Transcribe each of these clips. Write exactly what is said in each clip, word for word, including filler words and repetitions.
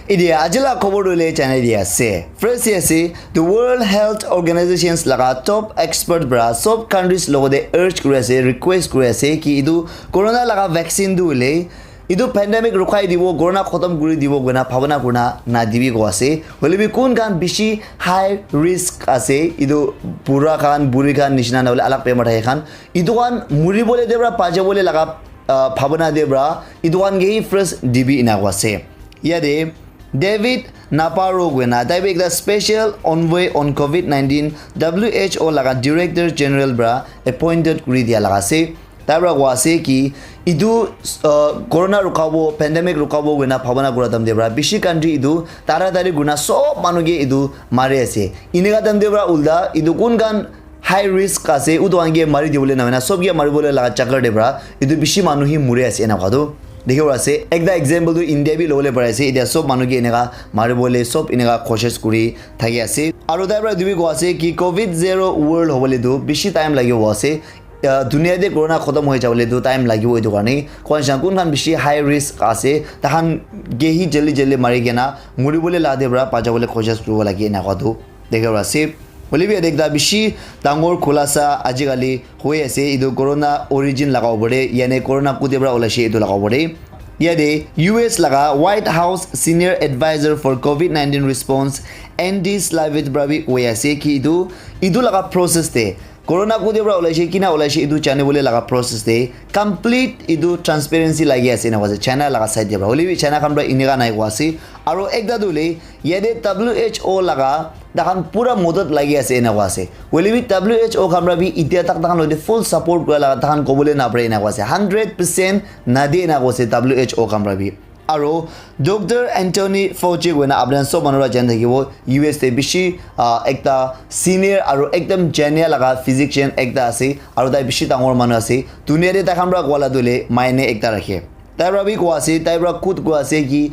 Etia aji la khobor tu le janai di ase. First te ase, the World Health Organizations laga top expert para sob countries logote urge kuri ase, request kuri ase ki etu corona laga vaccine tu le etu pandemic rukhai dibo, corona khotom kuri dibo koina bhabana kurina nadibi ko ase. Hoile bi kun khan bishi high risk ase, etu bura khan, buri khan nishina na hoile alag bemar thake khan, etu khan muribole te para bachabole laga, ah, bhabana te para etu khan ke hi first dibi ena ko ase. Yate David Nabarro koina tai bi ekta special envoy on covid nineteen W H O laga director general para appointed kuri dia laga ase. Tai para koa ase ki etu, uh, corona rukabo, pandemic rukabo koina bhabana kura time te para bishi country etu taratari kurina sob manu ke etu mari ase. Eneka time te para ulta etu kun khan high risk ase, utu khan ke mari dibole na hoina sob ke maribole laga chakar te para etu bishi manu hi muri ase ena koa tu dikhi bo ase. Ekta example tu India bi lobole pari ase, etia sob manu ke eneka maribole sob eneka koshish kuri thaki ase. Aru tai para etu bi koa ase ki covid zero world hobole tu bishi time lagibo ase. Ah, dunia te corona khotom hoi jabole tu time lagibo, etu karne koa nisna kun khan bishi high risk ase, tai khan ke hi jaldi jaldi mari kena muribole la te para bachabole koshish kuribo lage ena koa tu dikhi bo ase. Hoile bi yate ekta bishi dangor khulasa ajikali hoi ase, etu corona origin laga opor te, yane corona kute para olaishe etu laga opor te. Yate U S laga White House Senior Advisor for covid nineteen Response, Andy Slavitt para bi koi ase ki etu, etu laga process te, corona kute para olaishe, kina olaishe, etu janibole laga process te complete etu transparency lagi ase ena koa ase China laga side te para. Hoile bi China khan para eneka nai koa ase. Aru ekta tu hoile yate W H O laga tai khan pura modot lagi ase ena koa ase. Hoile bi W H O khan para bi etia tak tai khan logote full support kura laga tai khan kobole na pare ena koa ase. Hundred percent nade ena koa ase W H O khan para bi. Aru Doctor Anthony Fauci koina apni khan sob manu para jani thakibo, U S te bishi, ah, ekta senior aru ekdam jania laga physician ekta ase, aru tai bishi dangor manu ase. Dunia te tai khan para koa la tu hoile maine ekta rakhe. Tai para bi koa ase, tai para khud koa ase ki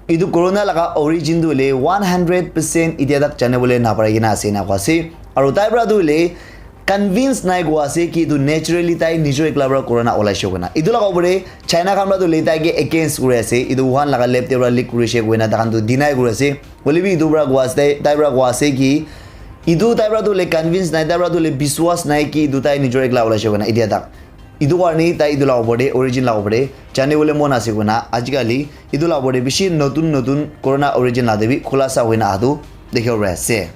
etu corona laga origin tu hoile one hundred percent etia tak janibole na pari kena ase ena koa ase. Aru tai para tu hoile convince nai koa ase ki etu naturally tai nijor ekla para corona olaishe koina. Etu laga opor te China khan para tu hoile tai ke against kuri ase, etu Wuhan laga lab te para leak kurishe koina tai khan tu deny kuri ase. Hoile bi etu para koa ase, tai, tai para koa ase ki etu tai para tu hoile convince nai, tai para tu hoile biswas nai ki etu tai nijor ekla olaishe koina etia tak. Etu karne tai etu laga opor te, origin laga opor te janibole mon ase koina ajikali etu laga opor te bishi notun notun corona origin laga te bi khulasa hoina aha tu dikhibo pari ase.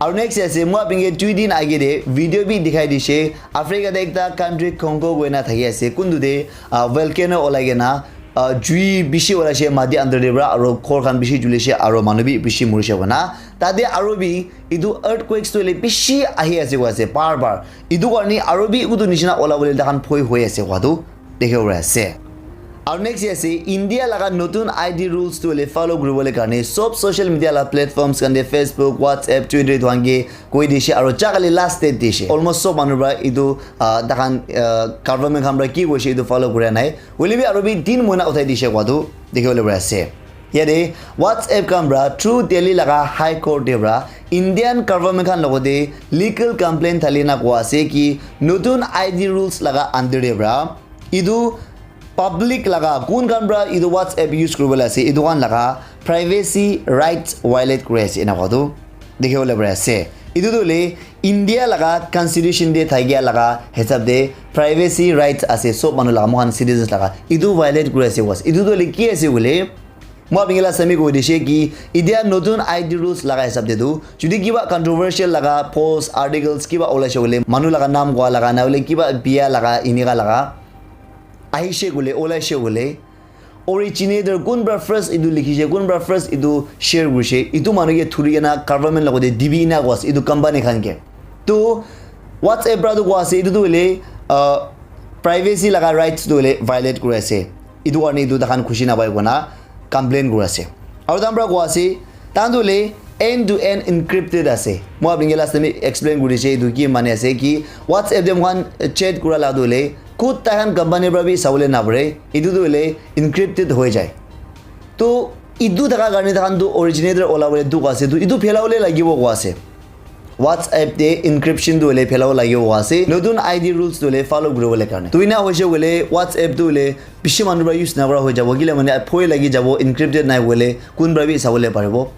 Aru next ase, moi apni ke dui din age te video bi dikhai dishe, Africa te ekta country Congo koina thaki ase, kuntu te, ah, volcano olai kena, ah, jui bishi olaishe mati under te para, aru ghor khan bishi julishe, aru manu bi bishi murishe koina. Tate aru bi etu earthquakes tu hoile bishi ahi ase koa ase bar bar. Etu karne aru bi utu nishina ola bole tai khan bhoi hoi ase koa tu dikhibo pari ase. Aru next ase India laga notun I D rules tu hoile follow kuribole karne sob social media laga platforms khan te Facebook, WhatsApp, Twitter etu khan ke koi dishe aru jakali last date dishe. Almost sob manu para etu, ah, tai khan, ah, government khan para ki koishe etu follow kura nai. Hoile bi aru bi tin mohina uthai dishe koa tu dikhi bole pari ase. Yate WhatsApp khan para through Delhi laga High Court te para Indian government khan logote legal complaint thali na koa ase ki notun I D rules laga under te para etu public laga kun khan para etu WhatsApp use kuribole ase, etu khan laga privacy rights violate kuri ase ena koa tu dikhi bole pari ase. Etu tu hoile India laga constitution te thakia laga hisab te privacy rights ase, sob manu laga, moi khan citizens laga, etu violate kuri ase koa ase. Etu tu hoile ki ase koile, moi apni ke la sami koi dishe ki etia notun I D rules laga hisab te tu jodi kiba controversial laga post, articles kiba olaishe koile, manu laga naam koa laga na hoile kiba bia laga, eneka laga ahishe koile, olaishe koile, originator kun para first etu likhishe, kun para first etu share kurishe, etu manu ke thuri kena government logote dibi ena koa ase etu company khan ke. To WhatsApp para tu koa ase etu tu hoile, ah, privacy laga rights tu hoile violate kuri ase, etu karne etu tai khan khushi napai koina complain kuri ase. Aru tai khan para koa ase tai khan tu hoile end to end encrypted ase. Moi apni ke last time explain kuri dishe etu ki mane ase ki WhatsApp te moi khan chat kura la tu hoile khud tai khan company para bi sabole na pare, etu tu hoile encrypted hoi jai. To etu thaka karne tai khan tu originator ola bole dukh ase, to etu phelabole lagibo koa ase. WhatsApp te encryption tu hoile phelabo lagibo ase. Notun I D rules tu hoile follow kuribole karne. Tu ina hoise hoile WhatsApp tu hoile bishi manu para use nakura hoi jabo. Kile mane phoi lagi jabo, encrypted nai hoile kun para bi sabole paribo.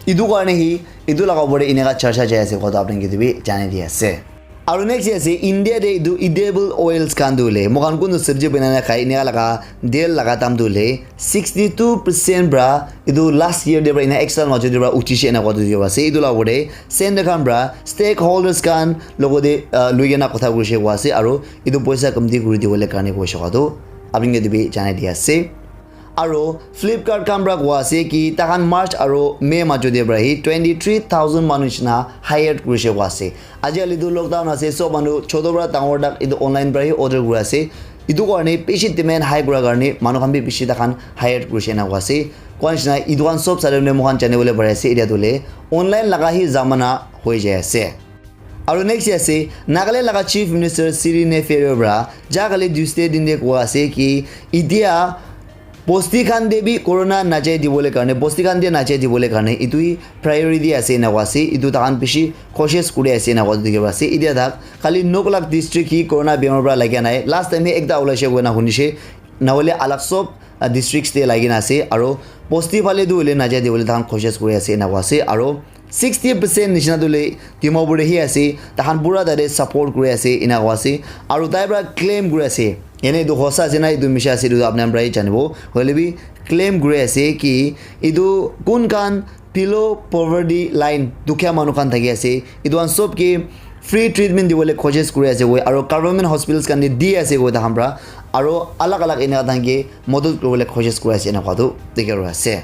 Itu karne hi, itu laga opor te eneka charcha jai ase koto apni kiti bi jane di ase. Aru next ase, India te itu edible oils khan tu hoile, moikhan kuntu sabji banai na khai, eneka laga tel laga dam tu hoile, sixty two percent pra, itu last year te pra, ena ek saal majo te pra uchise ena kowa tu dikhibo ase. Itu la opor te, center khan pra, stakeholders khan, logote, ah, lui kena kotha kurise kowa ase, aru itu poisa kamti kuri dibole karne koise kowa tu, apni ke dibi janai di ase. Aro Flipkart khan pra kowa ase ki tahan March aro May majo te pra hi twenty three thousand manu nishina hired kurise kowa ase. Ajikali tu lockdown ase, sob manu choto pra dangor tak etu online pra hi order kuri ase. Etu karne bishi demand high kura karne manu khan bi bishi tahan hired kurise ena kowa ase. Kowa nishina etu khan sob sare moikhan janibole pari ase, etia tu hoile online laga hi zamana hoi jai ase. Aru next ase, Nagaland laga Chief Minister Siri Neferio pra, ja kali Tuesday din te kowa ase ki, itia bosti khan te bi corona najai dibole karne, bosti khan te najai dibole karne, itu hi priority ase ena kowa ase, itu tahan bishi cautious kuri ase ena kowa dikhi ase. Itia tak, khali nok lak district hi corona bemar pra lagya nai, last time hi ekta ulaise koina hunishe, nahole alag sob, ah, districts te lagi na ase, aro bosti phale tu hoile najai dibole tahan cautious kuri ase ena kowa ase, aro sixty percent nishina tu le Dimapur te hi ase, tahan pura tate support kuri ase, ena kowa ase. Aru tai pra claim kuri ase, ene etu hosa ase na etu misha ase, etu apni khan pra hi janibo. Hoile bi claim kuri ase ki etu kun khan below poverty line, dukhia manu khan thaki ase, etu khan sob ke free treatment dibole cautious kuri ase koi, aru government hospitals khan te di ase koi tahan pra, aru alag alag eneka tahan ke modot kuribole cautious kuri ase, ena kowa tu dikhi ase.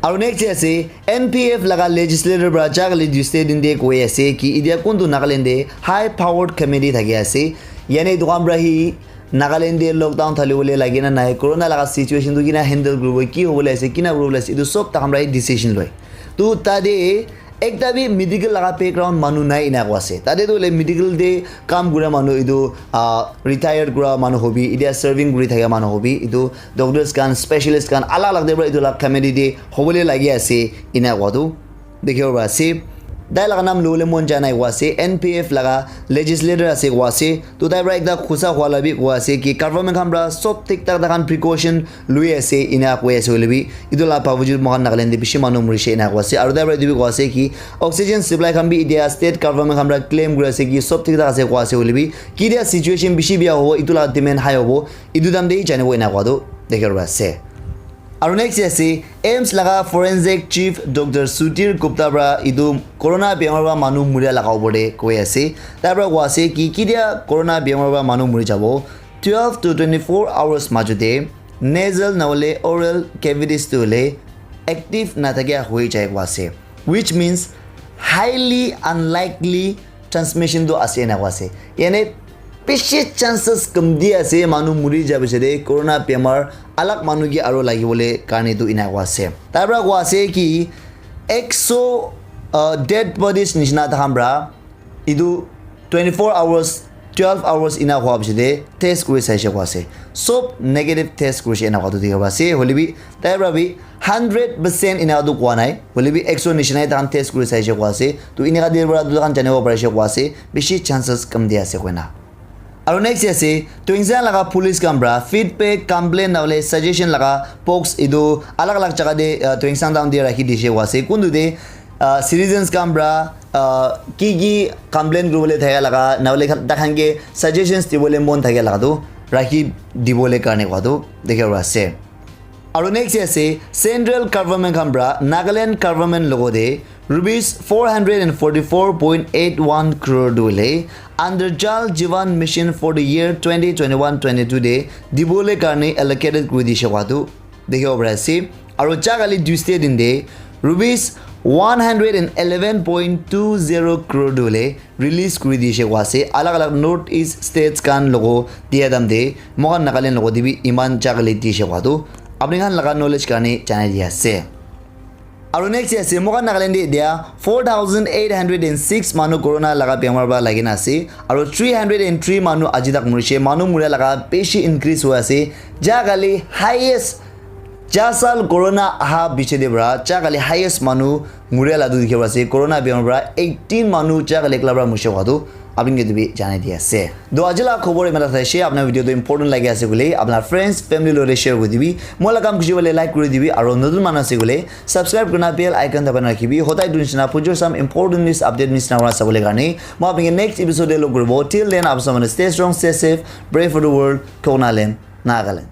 Aru next te ase, N P F laga legislator pra ja kali Tuesday din te koi ase ki itia kuntu Nagaland te high powered committee thaki ase. Yane etu khan pra hi Nagaland te lockdown thali bole lage na nai, corona laga situation tu kina handle kuribo, ki hobole ase, kina kuribole ase, etu sob tahan pra hi decision loi. Tu tate ekta bi medical laga background manu nai ena kowa ase. Tate tu hoile medical te kam kura manu etu, ah, retired kura manu hobi, itia serving kuri thaka manu hobi, etu doctors khan, specialist khan, alag alag te pra etu la committee te hobole lagi ase, ena kowa tu dikhibo pari ase. Tai laga naam lobole mon ja nai kowa ase, N P F laga legislator ase kowa ase. Tu tai pra ekta khusa hua la bi kowa ase ki government khan pra sob thik thak tahan precaution lui ase, ena koi ase hoile bi, etu la bawajud moikhan Nagaland te bishi manu murise ena kowa ase. Aru tai pra etu bi kowa ase ki oxygen supply khan bi itia state government khan pra claim kuri ase ki sob thik thak ase kowa ase hoile bi, kitia situation bishi bia hobo, etu la demand high hobo, etu time te hi janibo ena kowa tu dikhi ase. Aru next ase, AIIMS laga forensic chief Doctor Sudhir Gupta pra etu corona bemar pra manu muria laga opor te koi ase. Tai pra kowa ase ki kitia corona bemar pra manu muri jabo, twelve to twenty four hours majo te nasal nahole oral cavities tu hoile active nathakia hoi jai kowa ase, which means highly unlikely transmission tu ase ena kowa ase. Yane bishi chances kamti ase manu muri ja piche te corona bemar alag manu ke aru lagibole karne tu ena kowa ase. Tai pra kowa ase ki ekso, uh, dead bodies nishina tahan pra etu twenty four hours, twelve hours ena hua piche te test kuri saise kowa ase. Sob negative test kurise ena kowa tu dikhibo pari ase. Hoile bi tai pra bi hundred percent ena tu kowa nai. Hoile bi ekso nishina tahan test kuri saise kowa ase. Tu eneka te pra tu tahan janibo parise kowa ase, bishi chances kamti ase koina. Aru next ase, Tuensang laga police khan pra feedback, complaint nahole suggestion laga box etu alag alag jaga te, uh, Tuensang town te rakhi dise kowa ase. Kuntu te, uh, citizens khan pra, uh, ki ki complaint kuribole thaka laga, nahole khan, tahan ke suggestions dibole mon thaka laga tu rakhi dibole karne kowa tu dikhibo pari ase. Aru next ase, central government khan pra Nagaland government logote rupees four hundred and forty four point eight one crore tu hoile under Jal Jeevan Mission for the year twenty twenty-one twenty-two te dibole karne allocated kuri dise kowa tu dikhibo pari ase. Aru ja kali Tuesday din te rupees one hundred and eleven point two zero crore tu hoile release kuri dise kowa ase. Alag alag North East states khan logo dia time te moikhan Nagaland logo te bi eman ja kali dise kowa tu apni khan laga knowledge karne janai di ase. Aru next ase, moikhan Nagaland te etia four thousand eight hundred and six manu corona laga bemar pra lagi na ase. Aru three hundred and three manu aji tak murise. Manu muria laga bishi increase hoi ase. Ja kali highest Cha sal corona aha piche de pra cha kali highest manu muria la tu dikhi ase. Corona bimar pra eighteen manu cha kali ekla pra mushe wadu apin ke dibi janai di ase. Do ajila khobor imana thaishe, apna video to important lagi ase gule apna friends family lore share kuri dibi. Mola kam kuchi bole like kuri dibi aro notun manu ase gule subscribe kurna bell icon dabai na rakhibi. Hodai dun shina pujur sam important news update miss na kura sabole karne. Mo apin ke next episode de log koribo. Till then, apsa manu stay strong, stay safe, pray for the world, Khokna land, Nagaland.